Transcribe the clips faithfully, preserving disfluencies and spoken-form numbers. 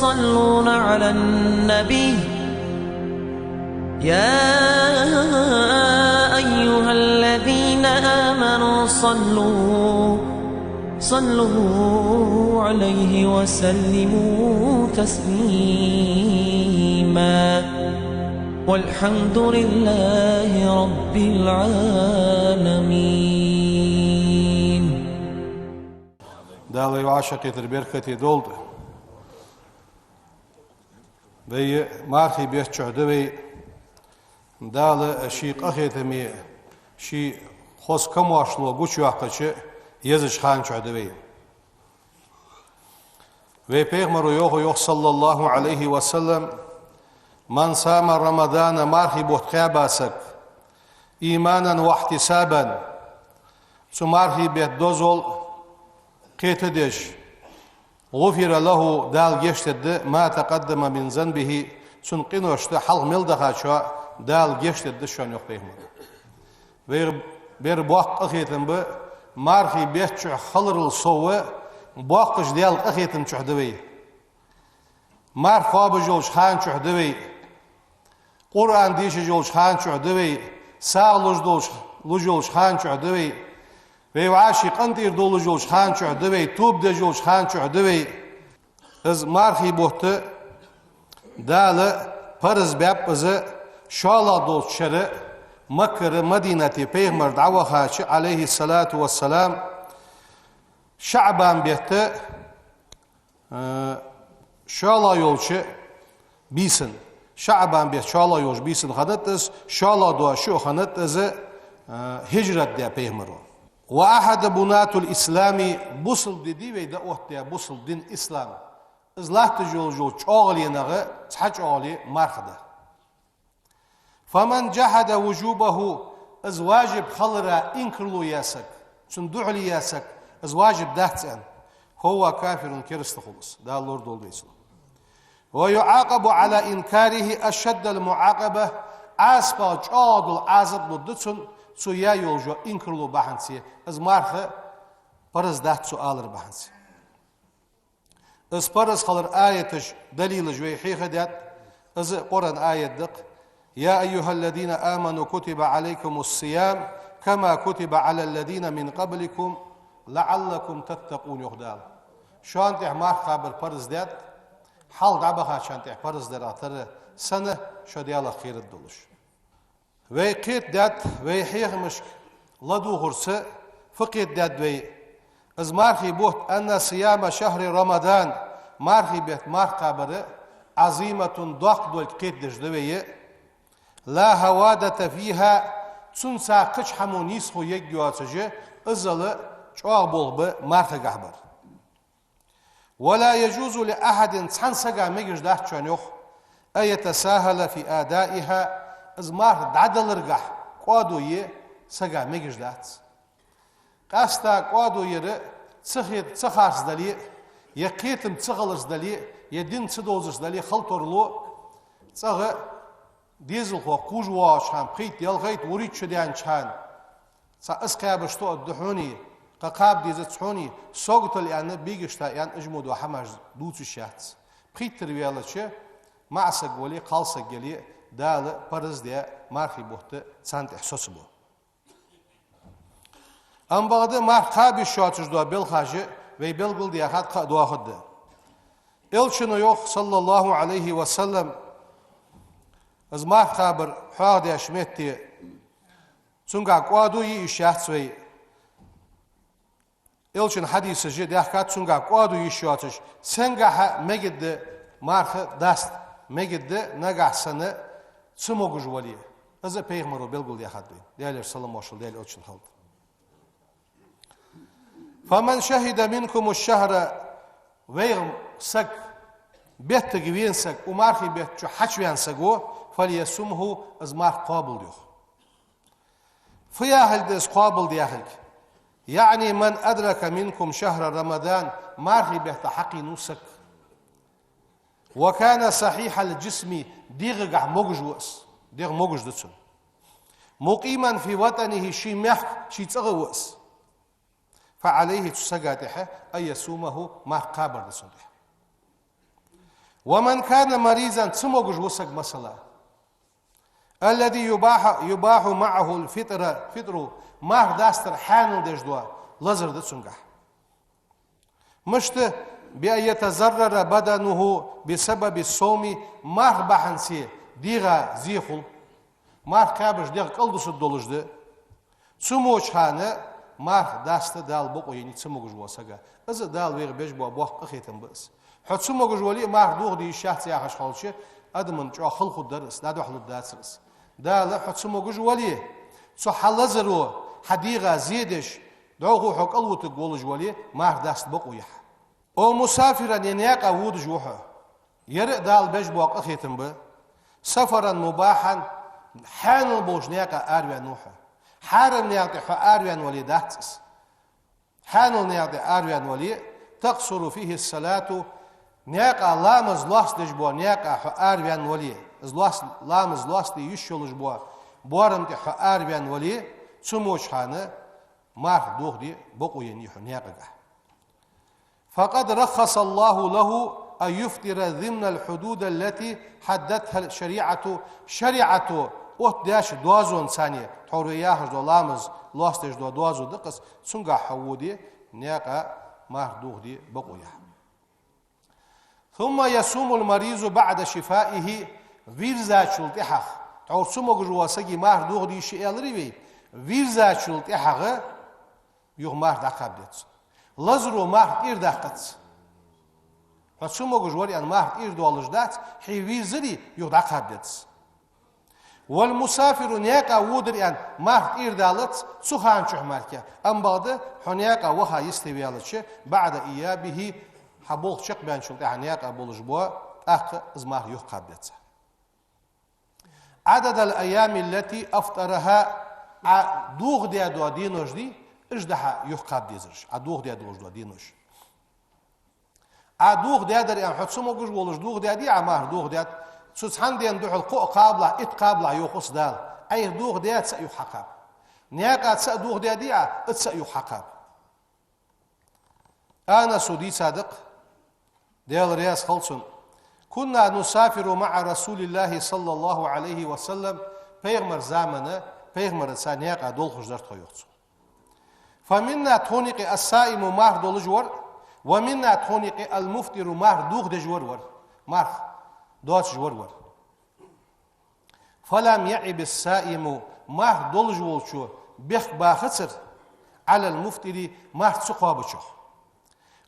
يصلون على النبي، يا أيها الذين آمنوا صلوا، صلوا عليه وسلموا تسليما. والحمد لله رب العالمين. Дала вай вӀашагӀкхетар беркате долда. Вай мархий бетта чухь да вай, Дала ший къахетаме, ший хоза камоаршало гучайоаккхача езача хана чухь да вай. Вай пайхамаро йоах, йоах, صلى الله عليه وسلم: «من صام رمضان», мархий бутт кхаьба саг, «إيمانا واحتسابا», цу мархий бетта дозал, кхетадеш, «غفر له», Дала гешт дергда, «ما تقدم من ذنبه», цун къиношта хьалха мел дахачоа Дала гешт дергда шоана, йоах пайхамаро. Вайх бер боккха къахетам ба, мархий бетта чухь хиларал совгӀа, боккхача Даьла къахетама чухь да вай. Марха кхоабаш йолча хана чухь да вай. Къуръан дешаш йолча хана чухь да вай, сагӀа луш долча, луш йолча хана чухь да вай, вай вӀаший къинтӀера довлаш йолча хана чухь да вай, тоба деш йолча хана чухь да вай. Из мархий бутт Дала параз баьб из, шоллагӀа долча шера Маккара Мадинате пайхамар дӀавахача, عليه الصلاة والسلام, ШаӀбан бетта, э, шоллагӀа йолча бийсан, ШаӀбан бетта шоллагӀа йолча бийсан хиннад из, шоллагӀа дола шу хиннад из, э, хӀижрат даь пайхамаро. وأحد بناة الإسلام, бусалба ди дий вай дӀаоттадаь, бусалба дин ислам. Из латташ йолаш йола чӀоагӀаленах цхьа чӀоагӀале марха да. «فمن جحد وجوبه», из важиб хилара инкарло еш саг, цунна духьале еш саг, из важиб дац аьнна, «فهو كافر», кераста хул из, Дала лорадолда вай цунах. «ويعاقب على إنكاره أشد المعاقبة», Ӏазапах чӀоагӀа дола Ӏазап лургда цунна, цо яь йолаш йола инкарло бахьанца, из марха параз дац цо алар бахьанца. Из параз хилара аяташ, далилаш вай хьехадаьд, из Къуръан аят да-кх: «يا أيها الذين آمنوا كتب عليكم الصيام كما كتب على الذين من قبلكم لعلكم تتقون», йоах Дала. Шоана тӀа марха кхабар параз даьд, хьалха дӀабахачарна тӀа параз дарах тара санна, шо Даьлах кхераргдолаш. Вай кхетадаьд, вай хьехамашка ладувгӀарца фу кхетадаьд вай? Из мархий бутт, «أن صيام شهر رمضان», мархий бетта марха кхабар, «عظيمة», доккха долга кхетадеш да вай, «لا هوادة فيها», цунца кхыча хӀамо нийсхо ергйоацаш, иззал чӀоагӀа болх ба мархагахьа бар. «ولا يجوز لأحد», цхьан сага мегаш дац шоана, йоах, «أن يتساهل في أدائها», из марха дӀадаларгахьа кӀоадо е сага мегаш дац. Къаьстта кӀоадо яр ца хе-, ца харцдале, е кхетам ца хиларцдале, е дин ца довзарцдале хила тарлу, цӀагӀа дезалхо кхувш воагӀача хана, пхийтта-ялхайтта, вурийтта шу даьннача хана, цхьа из кхаьбаш тоъаргда хьона, кхы кхаба дезац хьона, согатал аьнна, бегашта аьнна, уж мо дола хӀамаш дувца йиш яц. Пхийттара ваьлча, маӀа саг вале, кхалсаг яле, Дала параз даь мархий бутт царна тӀа соцабу. Амма бакъда марха кхаба йиш йоацаш дола белхаш вай белгалдаьхад, кхы а доахаргда. Элчано йоах, صلى الله عليه وسلم, из марха кхабар хьоахадеш метте, цунгахьа кӀоадо е йиш яц вай. Элчан хьадисаш даьхкад цунгахьа кӀоадо йиш йоацаш, сенгахьа мегаргда марха даста, мегаргда нагахьа санна ца могаш вале. Из пайхамаро белгалдаьхад вайна. Даьлера салам-моаршал Даьла Элчанна хилда. «فمن شهد منكم الشهر», вайх саг, беттага вена саг, укх мархий бетта чу хьачувена саг ва, «فليصمه», из марха кхоабалда, йоах. Фу яхилга да из кхоабалда яхилга? «يعني من أدرك منكم شهر رمضان», мархий бетта хьакхийнав саг. «وكان صحيح الجسم», дегӀагахьа могаш ва из, дегӀ могаш да цун. «مقيما في وطنه», ший мехка, ший цӀагӀа ва из. «فعليه», цу сага тӀа, «أن يصومه», марха кхабар да цунна тӀа. ومن كان مريضا, цамогаш ва саг, масала, الذي يباح, يباح معه الفطر, фитӀру, марха дастар хьаьнал деш дола лазар да цунгахь. Мишта? بأن يتضرر بدنه بسبب الصوم, марха бахьанца дегӀа зе хул. Марха кхаьбача дегӀ кӀалдусаргдолаш да. Цу моча хана марха даста Дала бокъо еннай цамогаш волча сага. Из а Дала вайх беш бола боккха къахетам ба из. Хьо цамогаш вале а, марха дохаде йиш яц яхаш хилча, адамна чӀоагӀа хала хургдар из, дӀадухьалургдацар из. Дала хьо цамогаш вале а, цу хьа лазаро хьа дегӀа зе деш, дӀахо хьо кӀалвутаргволаш вале а, марха даста бокъо я хьа. أو مسافرا, е наькъа водаш ва хьо. Ер а Дала беш бола къахетам ба. سفرا مباحا, хьаьнал болча наькъа араваьнна ва хьо. Хьарам наькъа тӀа хьо араваьнна вале дац из. Хьаьнал наькъа тӀа араваьнна вале, تقصر فيه الصلاة, наькъа ламаз лоацдеш бола наькъа хьо араваьнна вале, из лоац-, ламаз лоацде йиш йолаш бола боарам тӀа хьо араваьнна вале, цу моча хана марха дохаде бокъо еннай хьона наькъагахь. فقد رخص الله له أن يفطر ضمن الحدود التي حددتها الشريعة, шариӀато оттадаьча доазонца, тхьовра вай яхаш дола ламаз лоацдеш дола доазув да-кх из, цунгахь хьо воде, наькъа марха дохаде бокъо я хьа. ثم يصوم المريض بعد شفائه, вийрзачул тӀехьагӀа, тхьовра цамогаш волча сага марха дохаде йиш я аьлар вай, вийрзачул тӀехьагӀа юха марха дӀакхаба деза. Лазаро марха тӀера даккхац. Хьо цамогаш вар аьнна марха тӀера доалаш дац, хьо вийрзаре юха дӀакхаба деза. والمسافر, наькъа водар аьнна марха тӀера далац цу хана чухь мара. Амма бакъда хьо наькъа ваха йисте ваьлча, بعد إيابه, хьа болх чакхбаьнначул тӀехьагӀа наькъа болаш бола, тӀаккха из марха юха кхаба деза. عدد الأيام التي أفطرها, Ӏа дохадаь дола денош дий, уж да хьа юха кхаба дезараш, Ӏа дохадаь долаш дола денош. Ӏа дохадаьдар аьнна, хьо цамогаш волаш дохадаьдий Ӏа марха, дохадаьд, цу цхьан ден духьал кхоъ кхабалахь, итт кхабалахь йоах цо Дала. Ӏайха дохадаь цаӀ юха хьакхаба. Наькъа цаӀ дохадаьдий Ӏа, из цаӀ юха хьакхаба. Анаса дийцад-кх, Даьла раьза хилва цунна: كنا نسافر مع رسول الله صلى الله عليه وسلم, пайхамара замана пайхамарца наькъа долхаш дар тхо, йоах цо. فمنا, тхона юкъе, الصائم, марха долаш вар, ومنا, тхона юкъе, المفطر, марха дохадеш вар вар, марха доацаш вар вар. فلم يعب الصائم, марха долаш волчо бехк бахацар, على المفطر, марха ца кхоабачох.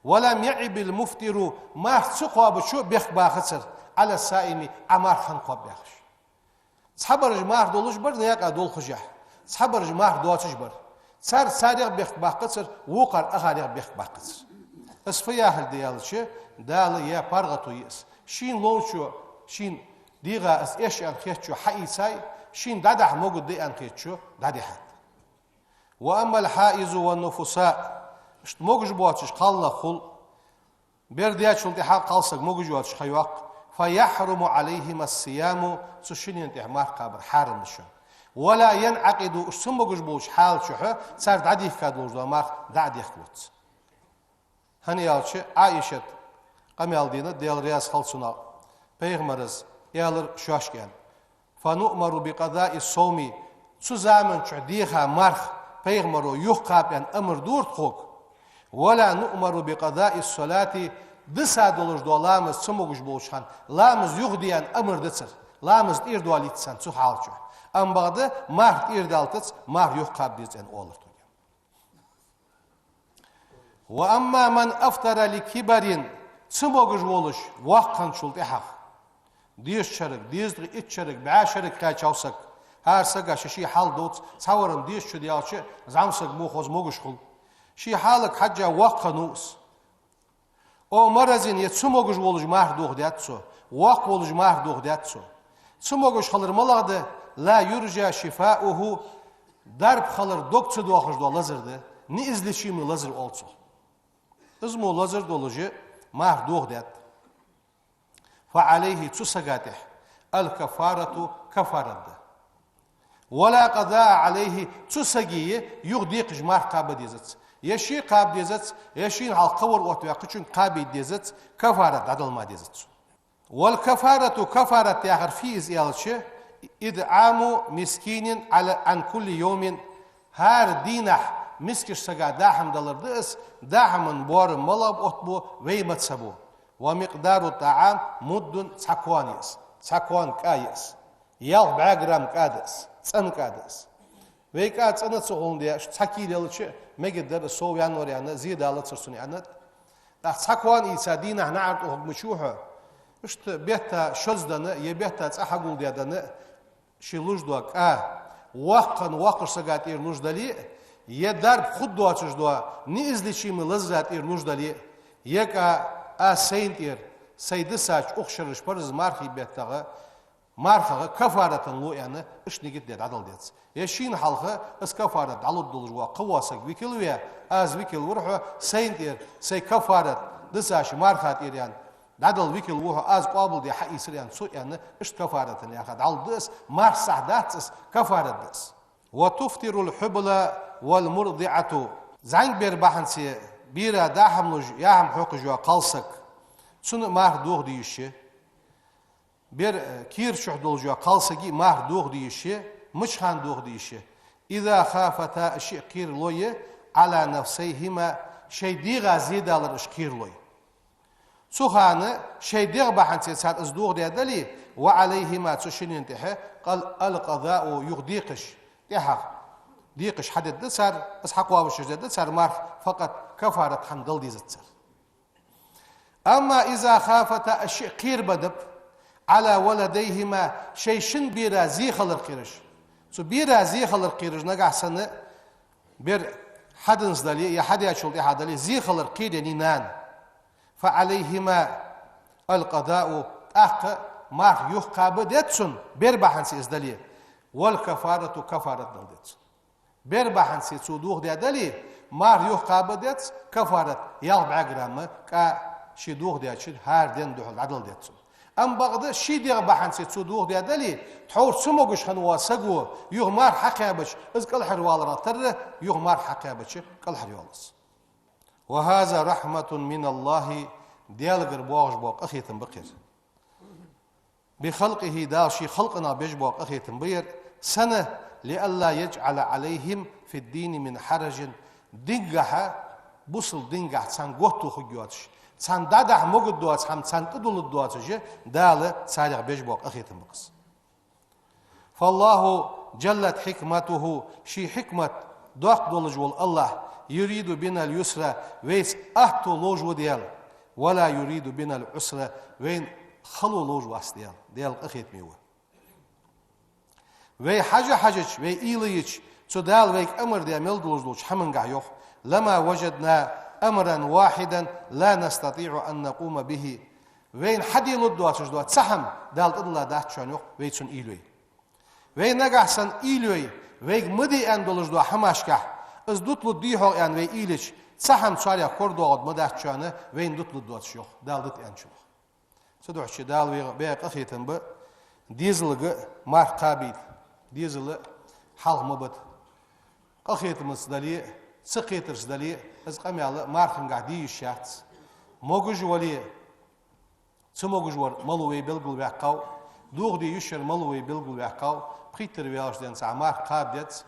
ولم يعب المفطر, марха ца кхоабачо бехк бахацар, على الصائم, Ӏа марха хӀана кхоаб яхаш. Цхьабараш марха долаш бар наькъа долхашехь, цхьабараш марха доацаш бар. Цар царех бехк баккхацар, вокхар ахарех бехк баккхацар. Из фу яхилга да аьлча, Дала яь паргӀато я из. Шийна ловчо, шийна дегӀа из эш аьнна хетачо хьаийцай, шийна дӀадахьа могаш да аьнна хетачо дӀадихьад. وأما الحائض والنفساء, иштта могаш боацаш кхалнах хул, бер даьчул тӀехьагӀа кхалсаг могаш йоацаш ха йоаккх, فيحرم عليهما الصيام, цу шиннена тӀехьа марха кхабар хьарам да шоана. ولا ينعقد, уж цамогаш болча хьала чухь цар дӀадийхка долаш дола марха дӀа а дехкалуц. ХӀана аьлча Ӏаишата къамаьл дена, Даьла раьза хилва цунна, пайхамара аьлар шоашка аьнна: فنؤمر بقضاء الصوم, цу заман чухь деха марха пайхамаро юхакхаба аьнна амар дора тхога. ولا نؤمر بقضاء الصلاة, диса долаш дола ламаз цамогаш болча хана ламаз юхаде аьнна амар дацар, ламаз тӀера доалийта царна цу хьала чухь. Амма бакъда марха тӀера далийтац, марха юхакхаба деза аьнна оалар тхога. وأما من أفطر لكبر, цамогаш волаш воккха хинначул тӀехьагӀа, дезача шерага, дезткъеи итт шерага, бӀаь шерага кхаьчав саг, хӀара сага ший-ший хьал дувц, цхьавар дезача чу даьлча, зӀамсаг мо хоза могаш хул. Ший хьалага хьежжа воккха хиннав из. أو مرض, е цамогаш волаш марха дохадаьд цо, воккха волаш марха дохадаьд цо. Цамогаш хилар малагӀа да? لا يرجى شفاؤه, дарба хилар дог ца доахаш дола лазар да, неизлечимый лазар оал цох. Из мо лазар долаш марха дохадаьд. فعليه, цу сага тӀехьа, الكفارة, кафарат да. ولا قضاء عليه, цу сага юха декхаш марха кхаба дезац. Е ше кхаба дезац, е шийна хьалха кхывар оттаваь кхычунга кхабийта дезац, кафарат дӀадала ма дезац цо. والكفارة, кафарат яхар фу я из аьлча, إطعام مسكين على, عن كل يوم, хӀара дийнахьа мискача сага даа хӀама далар да из, даа хӀаман боарам малагӀа ба, оттабу, вай мацхӀабо. ومقدار الطعام مد, цхьа кона я из, цхьа кона кӀа я из. Ялх бӀаь грамм кӀа да из, цӀена кӀа да из. Вай кӀа цӀена ца хулаш да, цхьа кийла ялча, мегаргдар из, сов ваьннавар аьнна, зе далацар цунна аьннад. ТӀаккха цхьа кона ийца дийнахьа наӀар тӀа хургвац хьо. Иштта бетта шозза денна, е бетта цкъа хьагулдаь денна, ший луш дола кӀа, воккха, воккхача сага тӀера луш дале а, е дарба хургдоацаш дола, неизлечимый лазара тӀера луш дале а, е кӀа аз сайна тӀера, сай дисача укх шераш параз мархий беттагӀа, мархагӀа кафаратана лу аьнна, иштта нигат даь дӀадала деза. Е шийна хьалха из кафарат дӀалургдолаш вола кхывола саг викал ве, аз викал вар хьо сайна тӀера, сай кафарат дисача марха тӀера аьнна, дӀадала викал ва хьо, аз къоабалде хьаийцар аьнна, цо аьнна, иштта кафаратана яха дӀалургда из, марха сахь дац из, кафарат да из. وتفطر الحبلى والمرضعة. ЗӀамига бер бахьанце бера даа хӀама луш, яа хӀама хьокхаш йола кхалсаг, цунна а марха доха де йиш я. Бер, э, кера чу долаш йола кхалсага а марха доха де йиш я, мича хана доха де йиш я? إذا خافتا, уж шиъ кхералой, على نفسيهما, шоай дегӀа зе далар уж кхералой. Цу хана шоай дегӀ бахьанце цар из доха даь дале, وعليهما, цу шинна тӀехьа, قال القضاء, юха декхаш, тӀехьагӀа декхаш хьадергда цар, из хьакхоабаш дергда цар марха, факъат кафарат хӀама дала дезац цар. أما إذا خافتا, уж шиъ кхерабеннаб, على ولديهما, шоай шин бера зе хилар кхераш. Цу бера зе хилар кхераш, нагахьа санна бер хьаденна дале, е хьадаьчул тӀехьагӀа дале, зе хилар кхераеннай нана. فعليهما القضاء, тӀаккха марха юхакхаба деза цунна, бер бахьанце из дале, والكفارة, кафарат дала деза цунна. Бер бахьанце цо доха даь дале, марха юхакхаба деза, кафарат ялх бӀаь грамм кӀа ше доха даьчун хӀара ден духьал дӀадала деза цунна. Амма бакъда ший дегӀ бахьанце цо доха даь дале, тхьовра цамогаш хинна вола саго юха марха хьакхаьбача, из кӀалхарваларах тарра, юха марха хьакхаьбача кӀалхарйоал из. وهذا رحمة من الله, Даьлагара боагӀаш бола къахетам ба-кх ер. بخلقه, Дала ший халкъах беш бола къахетам ба ер, сенна, لئلا يجعل عليهم في الدين من حرج, дингахьа, бусалба дингахьа царна готто хургйоацаш, царна дӀадахьа могаргдоаца хӀама царна тӀадулларгдоацаш, Дала царех беш бола къахетам ба-кх из. فالله جلت حكمته, ший хьикмат доккха долаш вола АллахӀ, يريد بنا اليسر, вайца атто ловш ва Даьла, ولا يريد بنا العسر, вайна хало ловш вац Даьла, Даьла къахетаме ва. Вай хьажа хьажача, вай уйла йича, цу Дала вайга амар даь мел долаш долча хӀамангахьа, йоах, لما وجدنا أمرا واحدا لا نستطيع أن نقوم به. Вайна хьаделургдоацаш дола цхьа хӀама Дала тӀадилла дац шоана, йоах, вай цунна уйла йой. Вай нагахьа санна уйла йой, вайга ма де аьнна долаш дола хӀамашкахьа, из дуталургдий-хьогӀ аьнна вай уйла йича, цхьа хӀама царех корадоагӀаргда ма дац шоана, вайна дуталургдоацаш, йоах, Дала дита аьнначунах. Цудухьа Дала вайга баь къахетам ба, дезалга марха кхабийта, дезал хьалха ма бита. Къахетамца дале а, ца кхетарца дале а, из къамаьл мархангахьа де йиш яц. Могаш вале а, ца могаш вар малув вай белгалваьккхав, доха де йиш яр малув вай белгалваьккхав, пхийттара ваьлча денз цхьа марха кхаба деза,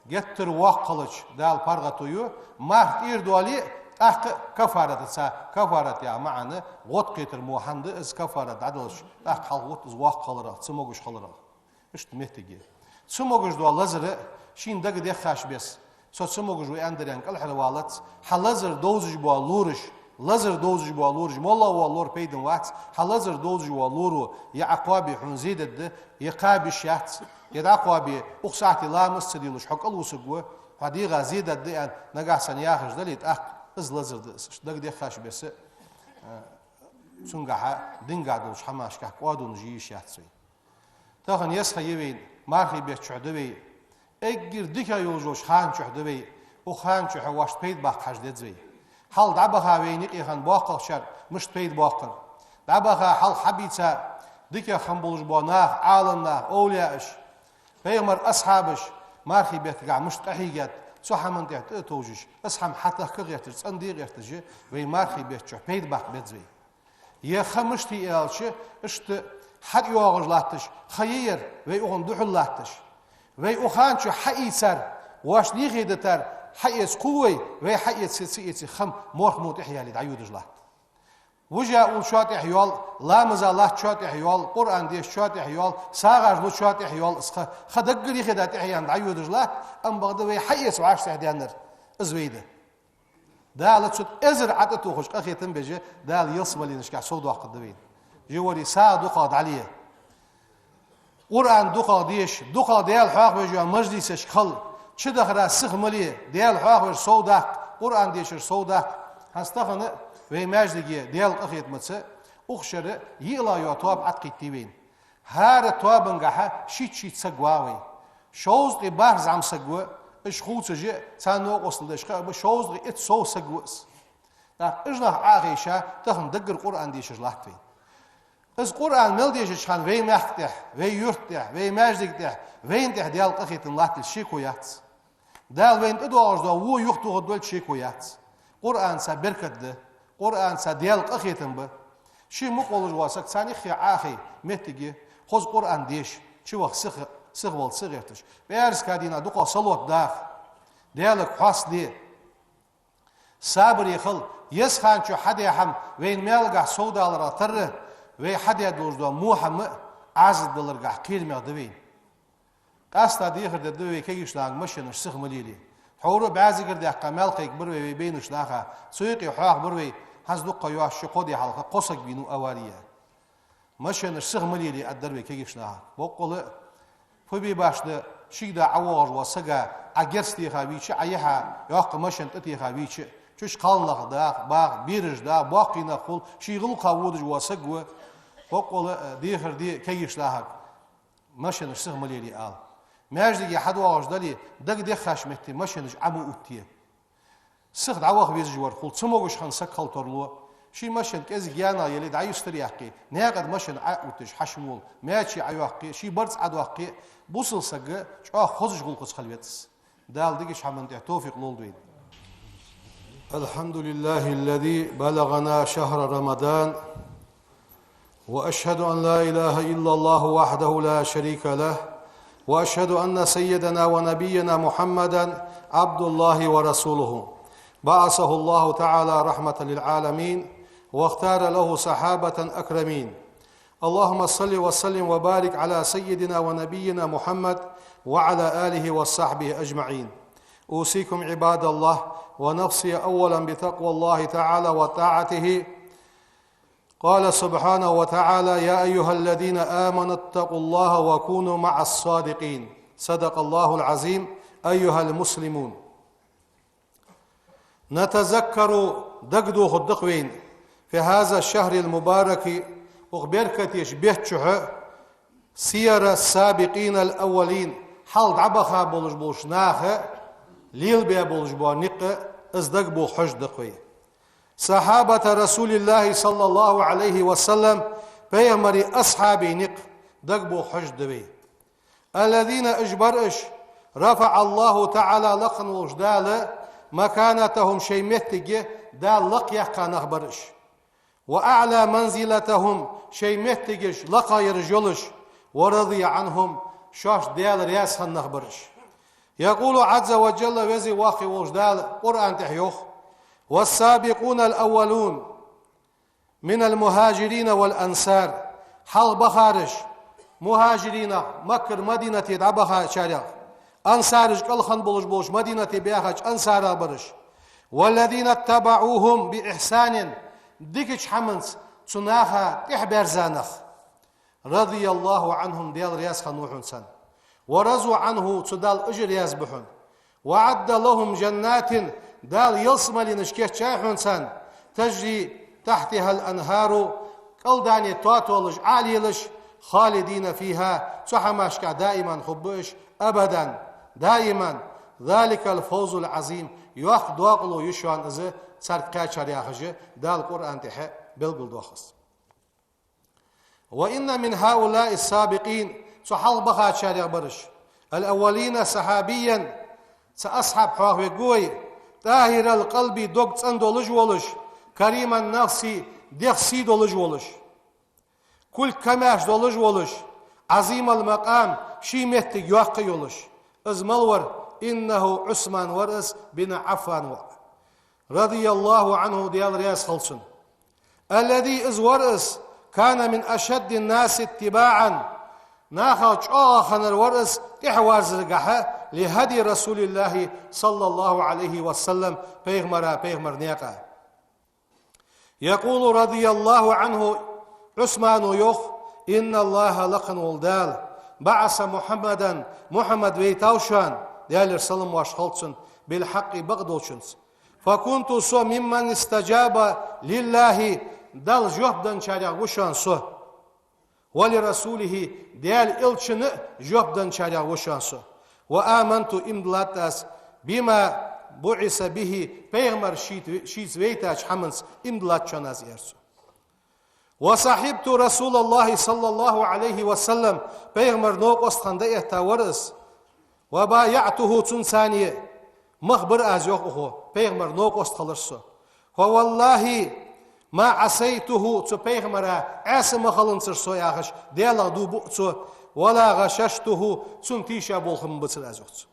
геттара воккха хилча Дала паргӀато ю, марха тӀера доале а, тӀаккха кафаратаца, кафарат яха маӀан гӀод кхетар мо хӀама да, из кафарат дӀадалаш, тӀаккха хьалхагӀовт из воккха хиларах, ца могаш хиларах. Иштта моттиг я. Ца могаш дола лазар а шийна дага деххача беса, со ца могаш ва аьннадар аьнна кӀалхарвалац, хьа лазар довзаш бола лораш, лазар довзаш бола лораш, моллагӀа вола лор пайдана вац, хьа лазар довзаш вола лоро е Ӏа кхоабе хьона зе дергда, е кхаба йиш яц, е дӀакхоабе, укх сахьате ламаз ца делаш хьо кӀалвусаргва, хьа дегӀа зе дергда аьнна, нагахьа санна яхаш дале, тӀаккха из лазар да из. Иштта дага деххача беса, а, цунгахьа дингахьа долча хӀамашкахьа кӀоадонаш е йиш яц вай. Тахан есха я вайна, мархий бетта чухь да вай. Эггара дикагӀа йолаш йолча хана чухь да вай. Укх хана чухь вайна пайда баккха хьажа деза вай. Хьалха дӀабаха вайна юкъе хинна боккхагӀчар мишта пайда боаккхар. ДӀабаха хьалха хьабийца дикагӀа хинна болаш бола нах, Ӏаламнах, овлияаш, пайхамара асхьабаш мархий беттагахьа мишта къахьийгад, цу хӀаман тӀа тӀа а товжаш, из хӀама хьатахка гӀерташ, цӀенде гӀерташ, вай мархий бетта чухь пайда баккха беза вай. Е ха мишта я аьлча, иштта хьатӀайоагӀаш латташ ха я ер, вай укхунна духьал латташ. Вай укх хана чу хьаийцар, воаш лехе дитар хьаэца хул вай, вай хьаэца, ца эца ха морх мо тӀехъяьле дӀайодаш латт. Вижа уллачоа тӀехъйоал, ламаза латтачоа тӀехъйоал, Къуръан дешачоа тӀехъйоал, сагӀаш лучоа тӀехъйоал, из ха, ха даггара ехеда тӀехъяьнна дӀайодаш латт, амма бакъда вай хьаэца вӀаштӀехьадаьннар из вай да. Дала цу эзар Ӏа тӀатохаш къахетам беш, Дала ялсмаленашка совдоаккхаргда вайна. Живари сагӀа дукхагӀа дӀале. Къуръан дукхагӀа деша, дукхагӀа Даьла хьоахавеш йола мажлисашка хила, чудахара сиха ма ле, Даьла хьоахавеш совдаккха, Къуръан дешаш совдаккха. ХӀанз тахан вай маьждиге Даьла къахетамца укх шера йиълагӀа йола тоаба Ӏаткхийттий вайна. ХӀара тоабангахьа шийтта-шийтта саг ва вай. Шовзткъеи барх зӀамсаг ва, уж хувцаш а, царна новкъостал деш а ба, шовзткъеи итт сов саг ва из. ТӀаккха уж нах Ӏохайша, тахан даггара Къуръан дешаш латт вай. Из Къуръан мел дешача хана вай мехка тӀа, вай юрта тӀа, вай маьждига тӀа, вайна тӀа Даьла къахетам латталга шеко яц. Дала вайна тӀадоагӀаш дола во юхатохаргдолга шеко яц. Къуръанца беркат да, Къуръанца Даьла къахетам ба. Ший мукъа волаш вола саг царна юххе Ӏохайша моттиг я, хоза Къуръан деша, чуваха сиха, сихвала ца гӀерташ. ПӀаьраска дийнахьа дукхагӀа салот даха, Даьлага хьоаста де. Сабаре хила, еза хана чу хьадаь хӀама вайна маьлагахьа совдаларах тара, вай хьадаь долаш дола во хӀама Ӏазап даларгахьа кхерамегӀа да вайна. Къаьстта дехар дергда вай кагийча нахага машенаш сиха ма лелае. Тхьовра бӀаьзагара даьккха маьл кхайкабир вай, вай байнача наха, цу юкъе хьоахабир вай, хӀанз дукха йоаца ши-кхо ди хьалха кхо саг вийнав аваре. Машенаш сиха ма лелае, аргдар вай кагийча нахага. Боккъала а, фу бе башха да, шийга да ӀовоагӀаш вола сага Ӏа герз теха вийча, Ӏа яхьа йоккха машен тӀатеха вийча, чу кхалнах даха, баха, бераш даха, боккхий нах хул, ший гӀулакха водаш вола саг ва. Боккъала а, дехар де кагийча нахага. Машенаш сиха ма лелае ала. Маьждиге хьадоагӀаш дале, дагадеххача метте машенаш Ӏо ма оттае. Сиха дӀаваха везаш вар хул, цамогаш хинна саг хила тарлу. Ший машен кӀезига янагӀа яле, дӀаюстар яьккхе, наькъа тӀа машен Ӏооттадеш хьаьша вола, маьчи Ӏойоаккхе, ший барзкъа Ӏодоаккхе, бусалба саг чӀоагӀа хозача гӀулакхаца хила веза. Дала дикача хӀаман тӀа товфикъ лолда вайна. الحمد لله الذي بلغنا شهر رمضان، وأشهد أن لا إله إلا الله وحده لا شريك له، وأشهد أن سيدنا ونبينا محمدا عبد الله ورسوله، بعثه الله تعالى رحمة للعالمين، واختار له صحابة أكرمين. اللهم صل وسلم وبارك على سيدنا ونبينا محمد وعلى آله وصحبه أجمعين. أوصيكم عباد الله ونفسي أولا بتقوى الله تعالى وطاعته. قال سبحانه وتعالى: يا أيها الذين آمنوا اتقوا الله وكونوا مع الصادقين. صدق الله العظيم. أيها المسلمون، نتذكر, дагадохаргда-кх вайна, في هذا الشهر المبارك, укх беркате бетта чухьа, سير السابقين الأولين, хьалха дӀабаха болаш болча наха лелабаь болаш бола никъ, из дагабоха хьожаргда-кх вай. صحابة رسول الله صلى الله عليه وسلم, Пайхамара асхьабий никъ дагабоха хьожаргда вай. الذين, уж бар уж, رفع الله تعالى, лакха волча Дала, مكانتهم, шоай моттиг Дала лакхъяьккха нах бар уж. وأعلى منزلتهم, шоай моттигаш лакхъяь ераш йолаш, ورضي عنهم, шоашта Даьла раьза хинна нах бар уж. يقول عز وجل, Веза-Воккха волча Дала Къуръан тӀа йоах: والسابقون الأولون من المهاجرين والأنصار, хьалха бахараш, мухӀажиринех, Маккара Мадинате дӀабахачарех, ансараш, кӀалха болаш болча Мадинате баьхача ансарех бараш, والذين اتبعوهم بإحسان, дикача хӀаманца цу наха тӀехьабаьрза нах. رضي الله عنهم, Даьла раьза хиннав хьона царна. ورضوا عنه, цу Далла уж а раьза ба хьона. وأعد لهم جنات, Дала ялсмаленаш кийчъяьй хьона царна, تجري تحتها الأنهار, кӀалдане тоатолаш Ӏолелаш, خالدين فيها, цу хӀамашка даиман хургба уж, أبدا, даиман, ذلك الفوز العظيم, йоккха доакъало я шоана из, царга кхаьчар яхаш, Дала Къуръан тӀа белгалдоах из. وإن من هؤلاء السابقين, цу хьалха бахачарех бараш, الأولين صحابيا, цхьа асхьаб хьоахавергва вай, طاهر القلب, дог цӀена долаш волаш, كريم النفس, дегӀ сий долаш волаш, кулг камаьрша долаш волаш, عظيم المقام, ший моттиг йоккха йолаш. Из мала вар? إنه, Ӏусман вар из, بن عفان ва, رضي الله عنه, Даьла раьза хилва цунна. الذي, из вар из, كان من أشد الناس اتباعا, нахах чӀоагӀа хиннар вар из тӀехьавазаргахьа, لهدي رسول الله صلى الله عليه وسلم, пайхамара, пайхамара наькъа. يقول رضي الله عنه, Ӏусмано йоах: إن الله, лакха вола Дала, بعث محمدا, Мухьаммад вайтав шоана, Даьлера салам-моаршал хилда цунна, بالحق, бакъдолчунца. فكنت, со, ممن استجاب لله, Далла жоп денначарех ва шоана со. ولرسوله, Даьла элчанна а жоп денначарех ва шоана со. وآمنت, иман диллад аз, بما بعث به, пайхамар шийта, шийца вайтача хӀаманца иман диллад шоана аз, аьлар цо. وصحبت رسول الله صلى الله عليه وسلم, пайхамара новкъост хинна дӀаэтта вар из. وبايعته, цунца цхьана мах бир аз, йоах укхо, пайхамара новкъост хилар со. فوالله ما عصيته, цу пайхамара Ӏеса ма хиланзар со, яхаш, Даьлах дув буъ цо, ولا غششته, цунна тийша болх ма бацар аз, йоах цо.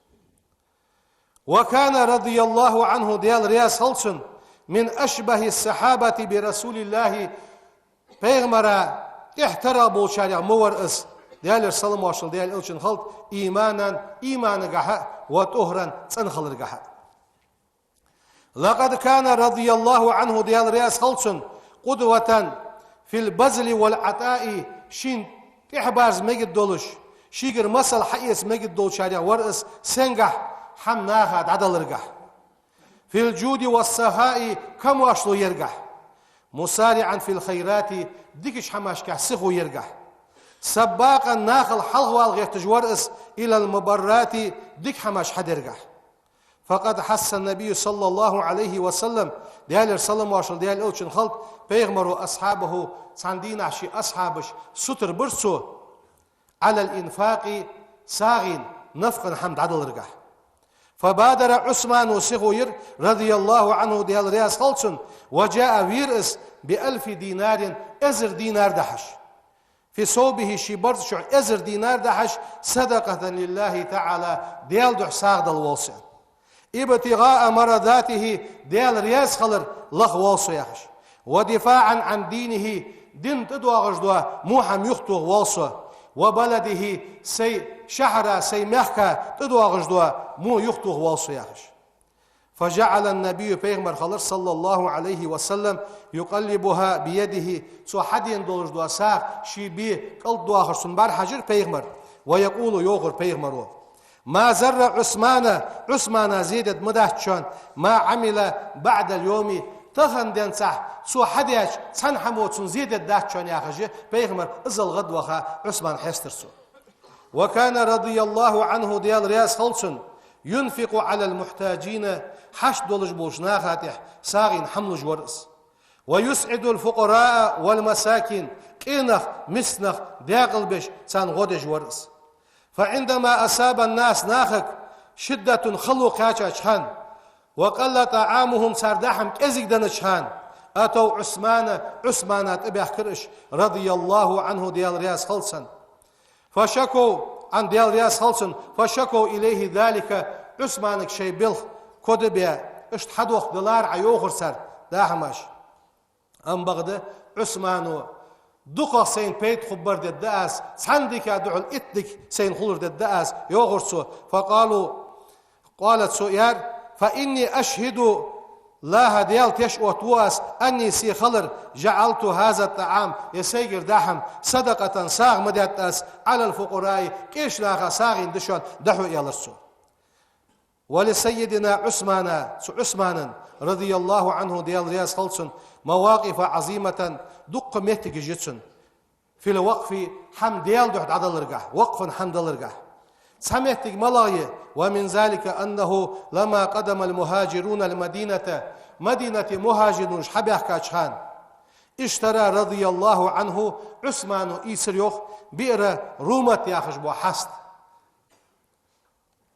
وكان رضي الله عنه, Даьла раьза хилва цунна, من أشبه الصحابة برسول الله, пайхамара тӀехьа тара болчарех ма вар из, Даьлера салам-моаршал Даьла элчанна хилда, إيمانا, иманагахьа, وطهرا, цӀена хиларгахьа. لقد كان رضي الله عنه, Даьла раьза хилва цунна, قدوة في البذل والعطاء, шийна тӀехьабарза мегаргда долаш, шийгара масал хьаэца мегаргда долчарех вар из, сенгахь, хӀама наха дӀадаларгахь. في الجود والسخاء, камоаршал яргахь. مسارعا في الخيرات, дикача хӀамашкахь сихо яргахь. سباقا, нахал хьалхавала гӀерташ вар из, إلى المبرات, дика хӀамаш хьадаргахь. فقد حث النبي صلى الله عليه وسلم, Даьлера салам-моаршал Даьла элчанна хилда, пайхамаро أصحابه, цхьан дийнахьа ший асхьабаш сутара бир цо, على الإنفاق, сагӀийна, нафакъан хӀама дӀадаларгахь. فبادر عثمان, сихо яр, رضي الله عنه, Даьла раьза хилва цунна, وجاء, вера из, بألف دينار, эзар динар дахьаш. في ثوبه, ший барзкъа чу эзар динар дахьаш, صدقة لله تعالى, Даьла духьа сагӀа дала волаш. ابتغاء مرضاته, Даьла раьза хилар лаха волаш, яхаш. ودفاعا عن دينه, дин тӀадоагӀаш дола во хӀама юхатоха волаш. وبلده, сай шахьара, сай мехка тӀадоагӀаш дола во юхатоха волаш, яхаш. فجعل النبي, пайхамар хилар, صلى الله عليه وسلم, يقلبها بيده, цо хьадена долаш дола сагӀа ший бе кӀалтӀадоахаш цун бӀарахьажар пайхамар. ويقول, йоахар пайхамаро: ما ضر عثمان, Ӏусмана зе дергдац шоана, ما عمل بعد اليوم, тахан денз цо хьадаьча цхьан хӀамо цунна зе дергдац шоана, яхаш, пайхамар иззал гӀадваха Ӏусман хьестар цо. وكان رضي الله عنه, Даьла раьза хилва цунна, ينفق على المحتاجين, хьашт долаш болча наха тӀехьа сагӀийна хӀама луш вар из. ويسعد الفقراء والمساكين, къинах, мискинах декъала беш, царна гӀо деш вар из. فعندما أصاب الناس, нахага, شدة, хало кхаьчача хана, وقل طعامهم, цар даа хӀама кӀезига даьча хана, أتوا عثمان, Ӏусмана тӀабаьхкар уж, رضي الله عنه, Даьла раьза хилва цунна. فشكوا, Ӏа, Даьла раьза хилва цунна, فشكوا إليه ذلك, Ӏусманага шоай белха коа бе, иштта хьадоаккхаргдалар Ӏа, йоахар цар, даа хӀамаш. Амма бакъда Ӏусмано: дукхагӀа сайна пайда хургбар дергда аз, цхьан дика духьал итт дика сайна хулар дергда аз, йоахар цо. فقالوا, قال, цо аьлар: فإني أشهد الله, Даьла теш оттаву аз, أني, се хилар, جعلت هذا الطعام, ер сайгара даа хӀама, صدقة, сагӀа ма даьд аз, على الفقراء, къеча наха сагӀийна да шоана, дӀахьо, аьлар цо. ولسيدنا عثمان, цу Ӏусманан, رضي الله عنه, Даьла раьза хилва цунна, مواقف عظيمة, дуккха моттигаш я цун. في الوقف, хӀама Даьла духьа дӀадаларгахь, вакъфан хӀама даларгахь. Цхьа моттиг малагӀа я? ومن ذلك أنه لما قدم المهاجرون المدينة, Мадинате мухӀажираш хьабаьхкача хана, اشترى رضي الله عنه, Ӏусмано ийцар, йоах, بئر رومة яхаш бола хьаст.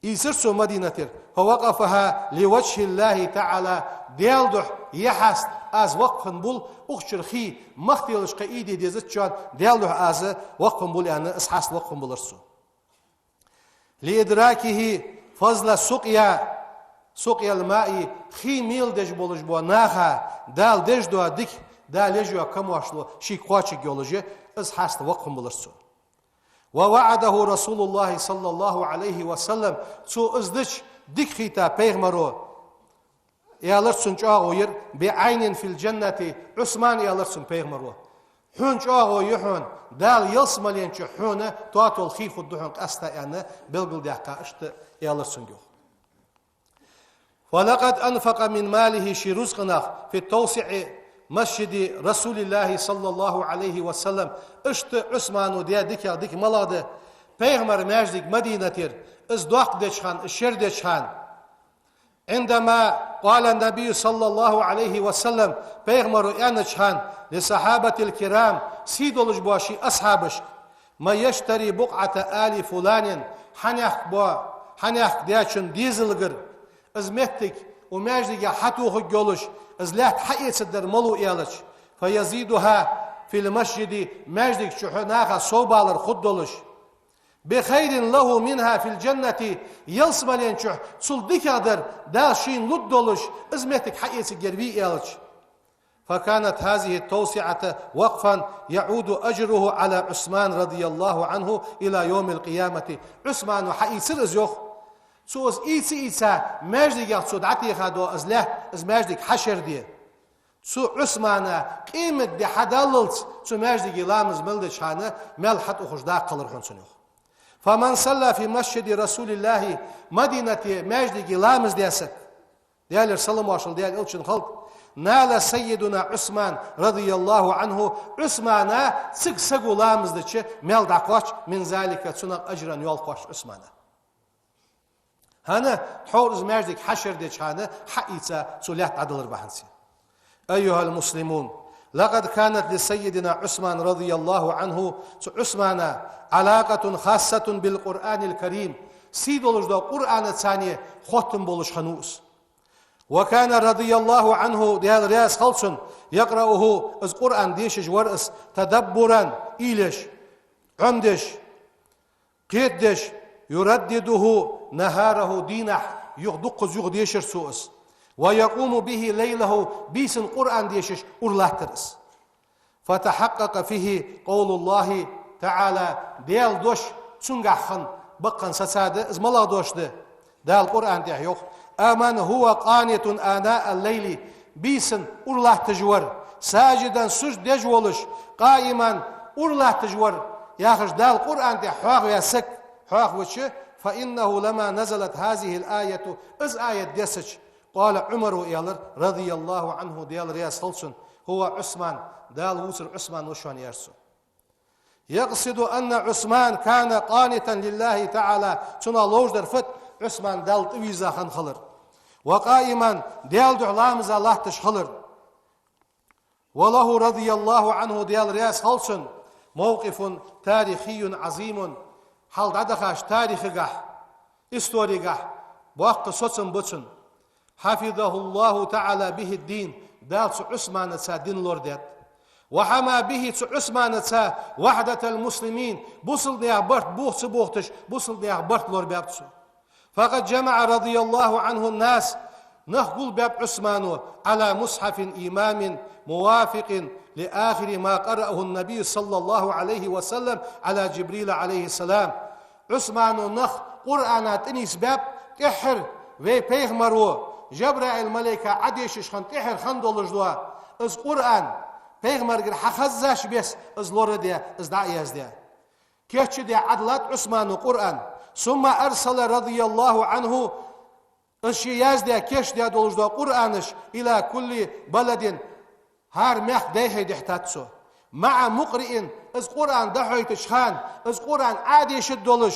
Ийцар цо Мадинатера, فوقفها لوجه الله تعالى, Даьла духьа ер хьаст аз вакъф хинна бул, укх чура хий мах телаш кхы ийде дезача, Даьла духьа аз вакъф хинна бул аьнна, из хьаста вакъф хинна балар цо. لإدراكه فضل سقيا، سقيا الماء, хий мел деш болаш бола наха Дала деш дола дика, Дала еш йола камоаршал шийга кхоачаргйолаш, из хьаста вакъф хинна балар цо. ووعده رسول الله صلى الله عليه وسلم, цо из дича дика хийтта пайхамаро, аьлар цунна чӀоагӀо яр, بعين في الجنة, Ӏусмана, аьлар цунна пайхамаро. Хьона чӀоагӀо я хьона, Дала ялсмален чу хьона тоатол хий хургда хьона къаьстта аьнна, белгалдаьккха, иштта аьлар цунга йоах. فلقد أنفق من ماله, ший рузкъанах, في توسعة مسجد رسول الله صلى الله عليه وسلم, иштта Ӏусмано даь диках дика малагӀа да, пайхамара маьждиг Мадинатера, из доккха деча хана, из шера деча хана. عندما قال النبي صلى الله عليه وسلم, пайхамаро аьннача хана, للصحابة الكرام, сий долаш бола ший асхьабашка: من يشتري بقعة آل فلان, хьанехк бо, хьанехк даьчун дезалгара, из моттиг укх маьждиге хьатохаргйолаш, из лаьтта хьаэцаргдар малув аьлча, فيزيدها في المسجد, маьждига чу хьо наха совбалар хургдолаш, بخير له منها في الجنة, ялсмален чу цул дикагӀдар Дала шийна лургдолаш, из моттиг хьаэцаргьяр вий аьлча. فكانت هذه التوسعة وقفا يعود أجره على عثمان رضي الله عنه إلى يوم القيامة. Ӏусмано хьаийцар из, йоах. Цо из ийца-ийца, маьждигах цо дӀатеха дола из лаьтта, из маьждиг хьашерде, цу Ӏусмана къематди хьадаллалца цу маьждиге ламаз мел деча хана маьл хьатӀаухаш даккха хилар хьона цунна, йоах. فمن صلى في مسجد رسول الله, Мадинате маьждиге ламаз даь саг, Даьлера салам-моаршал Даьла Элчанна хилда, نال سيدنا عثمان رضي الله عنه, Ӏусмана цига саго ламаз дича маьл дӀакхоач, من ذلك, цунах ажран йоал кхоач Ӏусмана. ХӀана? Тхьовра из маьждиг хьашердеча хана хьаийца цо лаьтта дӀадалар бахьанца. أيها المسلمون، لقد كانت لسيدنا عثمان رضي الله عنه, цу Ӏусмана, علاقة خاصة بالقرآن الكريم, сий долаш дола Къуръанаца цхьана хоттам болаш хиннав из. وكان رضي الله عنه, Даьла раьза хилва цунна, يقرأه, из Къуръан дешаш вар из, تدبرا, уйла еш, Ӏомадеш, кхетадеш, يردده نهاره, дийнахьа юха дуккхаза юха дешар цо из. ويقوم به ليله, бийсан Къуръан дешаш ура латтар из. فتحقق فيه قول الله تعالى, Даьла дош цунгахь хинна бакъ сацад, из малагӀа дош да? Дала Къуръан тӀа йоах: أمن هو قانت آناء الليل, бийсан ура латташ вар, ساجدا, сужуд деш волаш, قائما, ура латташ вар, яхаш Дала Къуръан тӀа хьоахаваь саг хьоахавича, فإنه لما نزلت هذه الآية, из аят дессача, قال عمر, аьлар, رضي الله عنه, Даьла раьза хилва цунна, هو عثمان, Дала вувцар Ӏусман ва шоана, аьлар цо. يقصد أن عثمان كان قانتا لله تعالى, цунах ловш дар фуд, Ӏусман Далла тӀавийрза хинна хилар, وقائما, Даьла духьа ламаза латташ хилар. وله رضي الله عنه, Даьла раьза хилва цунна, موقف تاريخي عظيم, хьалха дӀадахача тарихагахь, историгахь боккха соцам ба цун. حفظه الله تعالى به الدين, Дала цу Ӏусманаца дин лорадаьд. وحمى به, цу Ӏусманаца, وحدة المسلمين, бусалба наьха барт бух ца бохийташ, бусалба наьха барт лорабаьб цо. فقد جمع رضي الله عنه الناس, нах гулбаьб Ӏусмано, على مصحف إمام موافق لآخر ما قرأه النبي صلى الله عليه وسلم على جبريل عليه السلام. Ӏусмано нах Къуръана тӀанийсбаьб, тӀеххьара вай пайхамаро Жабраил малайка Ӏодешаш хинна тӀеххьара хинна долаш дола из Къуръан, пайхамаргара хьахаззача беса из лорадаь, из дӀаяздаь. Кийчдаь Ӏодилад Ӏусмано Къуръан. ثم أرسل رضي الله عنه, из ше яздаь, кийчдаь долаш дола Къуръанаш, إلى كل بلد, хӀара мехка дӀайхьа дихьийтад цо. مع مقرئ, из Къуръан дӀахьойтача хана, из Къуръан Ӏодешаш долаш,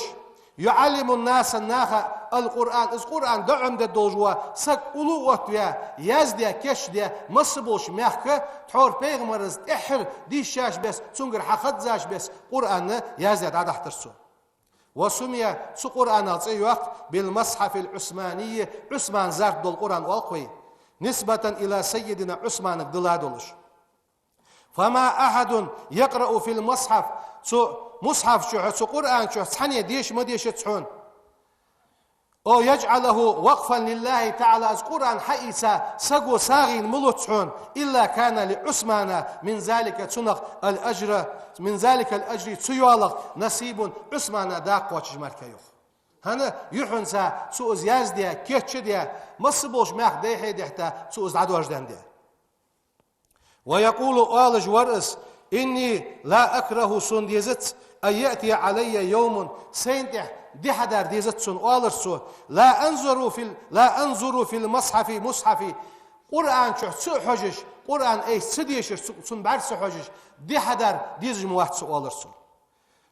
يعلم الناس, наха, القرآن, из Къуръан дӀаӀомаде долаш вола саг уллув оттаваь, яздаь, кийчдаь, масса болча мехка, тхьовра пайхамара тӀеххьара дийшача беса, цунгара хьахаззача беса Къуръан яздаь дӀадахьийтар цо. وسمي, цу Къуръанах цӀи йоаккх, بالمصحف العثماني, Ӏусмана зарт дола Къуръан оал-кх вай. نسبة إلى سيدنا عثمان дилла долаш. فما أحد يقرأ في المصحف, цу мусхьаф чу, цу Къуръан чу цхьанне деша ма дешац хьона. أو يجعله وقفا لله تعالى, из Къуръан хьаийца саго сагӀийна ма луц хьона, إلا كان لعثمان من ذلك, цунах الأجر, من ذلك الأجر, цу йоалах نصيب, Ӏусмана дакъа кхоачаш мара я йоах. ХӀана, юххьанца цо из яздаь, кийчдаь, масса болча мехка дӀа-хьа дихьа, цо из дӀадожадаь да. ويقول, оалаш вар из: إني لا أكره, сона дезац, أن يأتي علي يوم, сайна тӀа ди хьадар дезац сона, оалар цо, لا أنظر في ال-, لا أنظر في المصحف, мусхьаф, Къуръан чу ца хьожаш, Къуръан айса ца дешаш, цу-, цунна бӀарга ца хьожаш, ди хьадар дезаш ма вац со, оалар цо.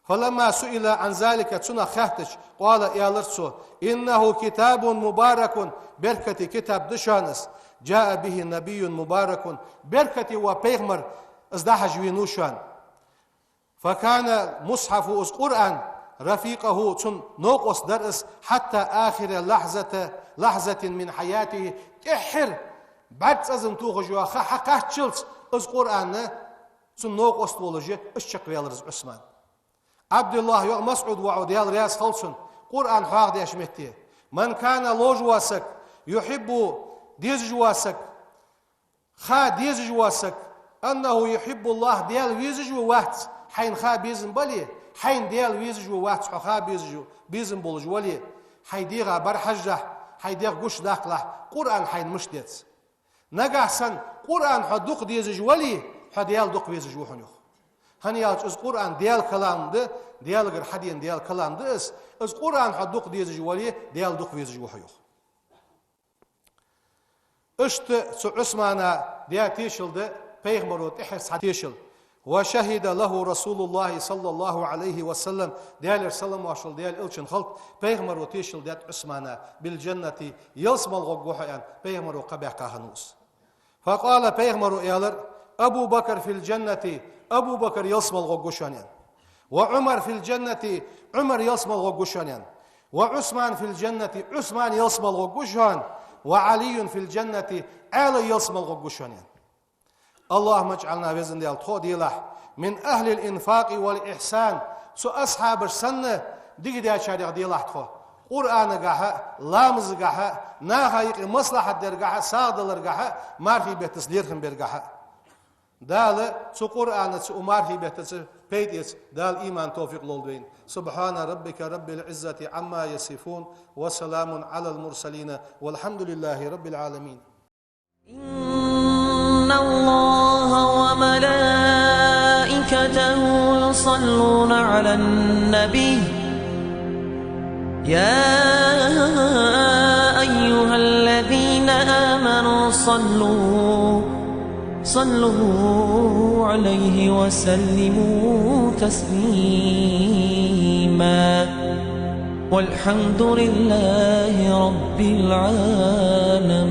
فلما سئل عن ذلك, цунах хаьттача, قال, аьлар цо: إنه كتاب مبارك, беркате китаб да шоана из, جاء به نبي مبارك, беркате вола пайхамар из дӀахьажа венав шоана. فكان المصحف, из Къуръан, رفيقه, цун новкъост дар из, حتى آخر لحظة, لحظة من حياته, тӀеххьара бӀарг цӀацкъам тохаш йола ха хьакхаччалца из Къуръан цун новкъост волаш, из чакхваьлар из Ӏусман. Ӏабдуллахь, йоах, МасӀуд воӀо, Даьла раьза хилва цунна, Къуръан хьоахадеш метте: من كان, ловш вола саг, يحب, дезаш вола саг, ха дезаш вола саг, أنه يحب الله, Даьла везаш ва, вац, хьайна ха безам бале, хьайна Даьла везаш ва, вац, хьо ха безаш ва, безам болаш вале, хьай дегӀа бӀарахьажалахь, хьай дегӀ гучадаккхалахь, Къуръан хьайна мишта деза. Нагахь санна Къуръан хьо дукха дезаш вале, хьо Даьла дукха везаш ва хьона, йоах. ХӀана аьлча из Къуръан Даьла калам да, Даьлагара хьадена Даьла калам да из, из Къуръан хьо дукха дезаш вале, Даьла дукха везаш ва хьо, йоах. Иштта цу Ӏусмана даь тешал да пайхамаро тӀеххьара цхьа тешал. وشهد له رسول الله صلى الله عليه وسلم, Даьлера салам-моаршал Даьла элчанна хилда, пайхамаро тешал даьд Ӏусмана, بالجنة, ялсмала гӀоргва хьо аьнна, пайхамаро кхаъ баьккха хиннав из. فقال, пайхамаро аьлар: أبو بكر في الجنة, Абу Бакр ялсмала гӀоргва шоана аьнна. وعمر في الجنة, Ӏумар ялсмала гӀоргва шоана аьнна. وعثمان في الجنة, Ӏусман ялсмала гӀоргва шоана. وعلي في الجنة, Ӏаьла ялсмала гӀоргва шоана аьнна. اللهم اجعلنا, Веза Даьла, тхо делахь, من أهل الإنفاق والإحسان, цу асхьабаш санна дика даьчарех делахь тхо. Къуръанагахьа, ламазагахьа, наха юкъе маслахьат даргахьа, сагӀа даларгахьа, мархий беттаца лерхӀам бергахьа. Дала цу Къуръанаца, цу мархий беттаца пайда эца Дала иман, товфикъ лолда вайна. سبحان ربك رب العزة عما يصفون وسلام على المرسلين والحمد لله رب العالمين. إن الله وملائكته يصلون على النبي، يا أيها الذين آمنوا صلوا، صلوا عليه وسلموا تسليما. والحمد لله رب العالمين.